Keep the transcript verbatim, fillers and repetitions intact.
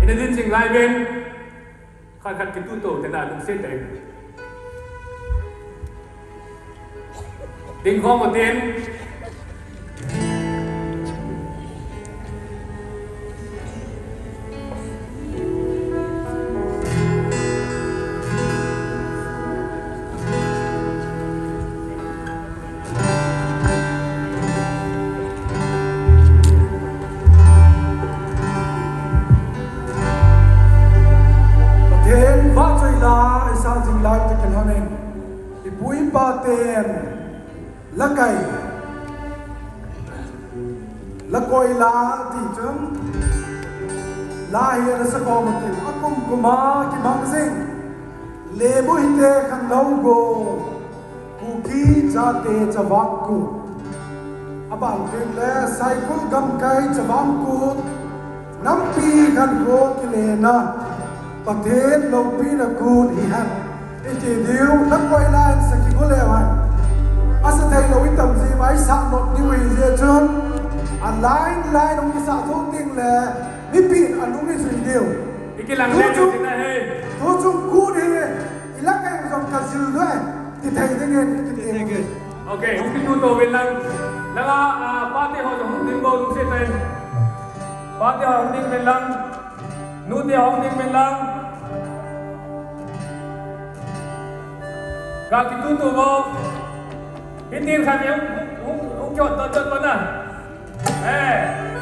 Ina din jing lai ven. Khat khat kituto tena lungset tah in. Ding khom utin. Pathen vahchoi la i sa jing lai tah kilhon in, i pu i pa ten la kai, la koi la ti chun, la hi ana sa khom utin, a kum kum a kimang jing, Lebu hite khan lo go, Kuki chate chavang kut. Aban tin le Saikul gamkai chavang kut. Nampi khan go kilena. Pathen loupina kut hi hen. Iti diu, na koi la in sa kigo le wan. Asa thei lou i tam ji mai sa not ni wi je chun. A line line ong kisa thung ding le. Mipi a lung i jui diu. I kilang le tu chu, tu chu kut hi. I la kai jong ka jil doh e. Ti thei ding e, ti thei ding e. Okay, hung kituto uvin lang. Nanga, ah, pate ho jong hung ding bou lungset tah in. Pate ho hung ding uvin lang. Nute ho hung ding uvin lang. Ga kituto bou. Hitin khat hung, hung, hung kiot doh jot bou na. Eh.